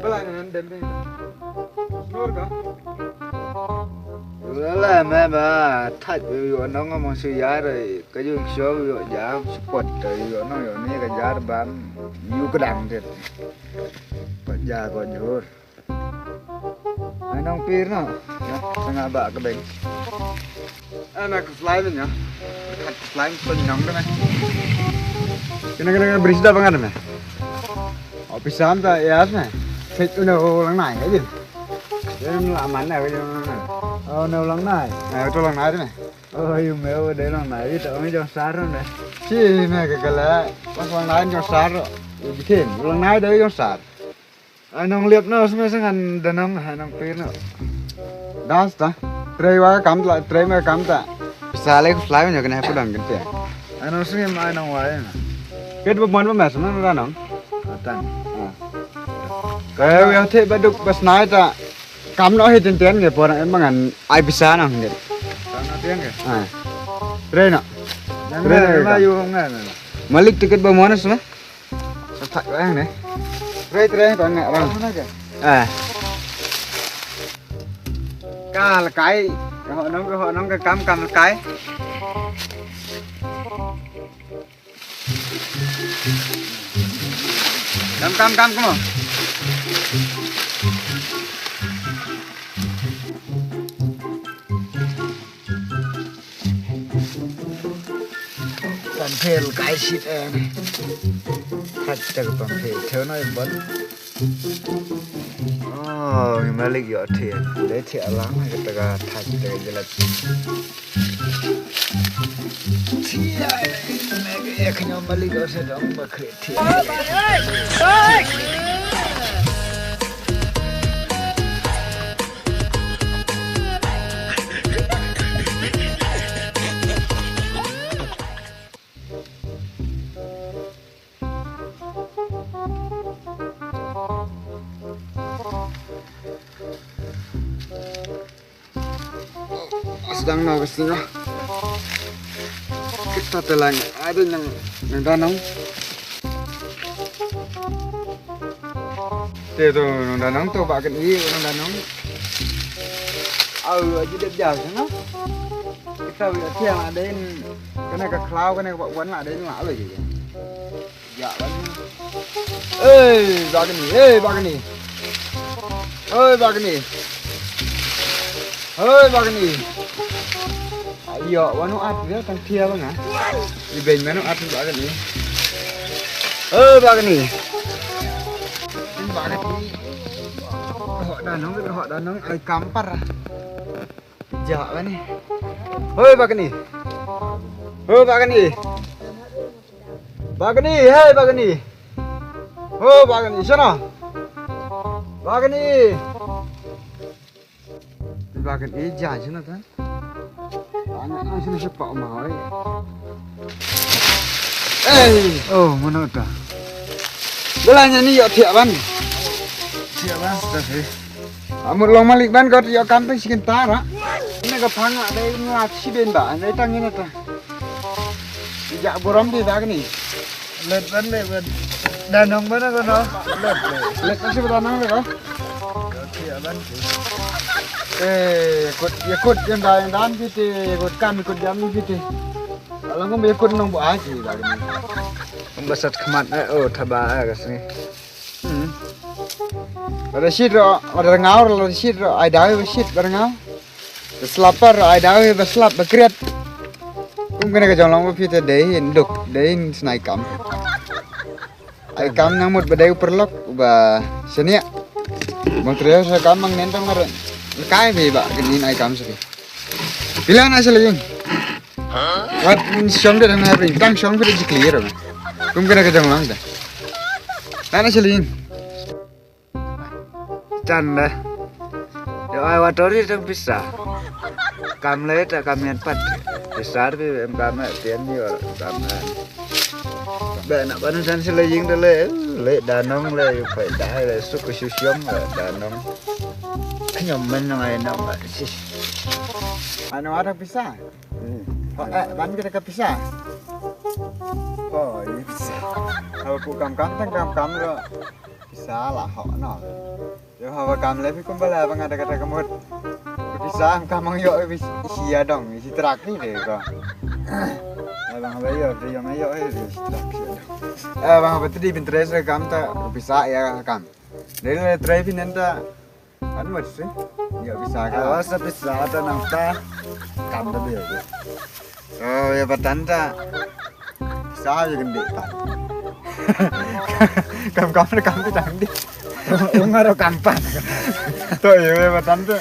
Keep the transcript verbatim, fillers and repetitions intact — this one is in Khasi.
Bala nan dem be. Snor ka? Wala me ba thait be yo nong mo su ya re ka ju sho yo ja support yo nong yo ni ka jar bam yu ka dang det. Pat ja ko jur. Ai nong pir no. Ya, sanga ba ka beng. Ana ka slime nya. Ka slime pun nyong ka me. Kena kena kena bris da bangan me. Office am ta ya me. Sek una lang nai aja. Dia la mana aja. Oh no lang nai. Nah, itu lang nai me. Oh yu me oh dia lang nai. Itu orang jong sar me. Si me ke kala. Pas lang nai jong sar. Bikin lang nai dia jong sar. Ai nong liep no sma sa ngan da nong ha nong pir no. Das ta. Trei wa kam tla trei me kam ta. Sa le ku slai me kan ha ku dang kan te. Ai nong sma ai nong wa ya. Ket ba mon ba mes na da nong. Atan. Ka ya te ba duk ba snai ta. Kam no hi ten ten nge por em ngan ai bisa nong nge. Kam no ten nge. Ah. Trei no. Trei ma yu ngan. Malik tiket ba mon sma. Sa thak lang ne. Trei trei tang ngai rang. Ah. Ka la kai. Ka ho nong ka ho nong ka kam kam la kai. Kam kam kam kam. Pamphel kai shit eh. Hat ta ka pamphel theo na bal. Oh, ngi malik yo the. Dei the alang ka ta ka thak ta ka jelat. Thia, me ka ek nyo malik yo se dong ba kre thia. Sdang no ka sngi. Kita telang ada nang nang danong. Te to nang danong to ba kan i nang danong. Au aji dep jauh sana. Kita wi tiang ada in kena ka klau kena ka wan la ada in la lagi. Ya, bani. Hei, bani. Hei, bani. Hei, bani. Hei, bani. Ayo, wanu at dia tang tia bang ah. Di ben manu at bani. Hei, bani. Bani. Ho danong, ho danong ai kampar. Ja bani. Hoi bani. Hoi bani. Bani, hei bani. Hoi bani, sana. Bani. Bani ja sana ta. Ana ana sana sepak ma hoi. Eh, oh mana ta. Belanya ni yo tiak ban. Tiak ban sudah sih. Amut long malik ban ko yo kam peng sikin tara. Ina ka phanga dei nga si ben ba dei tang ina ta. Ja burom di bag ni. Let ban le ban. Danong ban ko no. Let le. Let si ba danong le ko. Yo ti ban. Eh, kut ya kut yang dan dan piti, kut kan kut jam piti. Alang ko ya kut nong bu aji bag ni. Basat khmat eh oh thaba eh ka sini. Hmm. Lada shit ro, lada ngaw ro, lada shit ro, ai daw ba shit ba ngaw. Ba slap ro, ai daw ba slap ba kriat. Kum kane ka jong long ba phi te dei hin duk, dei hin snai kam. Ai kam nang mut ba dei u perlok ba senia. Mut re sa kam mang nen tang ro. Kai bi ba kinin ai kam sa phi. Pila na sha la ïing. Wat shong de na ring tang shong phi de ji clear. Kum kane ka jong lang da. Na na sha la ïing. Chan da. Yo ai wat tori tang pisa. Kam le ta kam yan pat. Pisa phi em kam na tian ni or kam na. Ba na ba na sha la ïing de le. Le da nong le yu phai da le suk shu shong le da nong. Knyom men nong ai nong. Ano ada pisa? Hmm. Oh, eh, ban kita ka pisa. Oh, iya pisa. Kalau ku kam kam tang kam kam ro. Sa la hok no. Yo haba kam le phi kumba la ba nga da kata ka mut. Pisa am kam mang yo phi sia dong isi trak ni de ko. Ba nga ba yo de yo ma yo e isi trak sia dong. Eh ba nga ba tadi bin tres kam ta pisa ya kam. Dei le trai phi nenta. Kan mut si. Yo pisa ka. Awas sa pisa ta nang ta. Kam ta de. Oh ya batan ta. Sa ya gende ta. Kam kam kam ta tang di. Ung aro kam pan. To ya batan ta.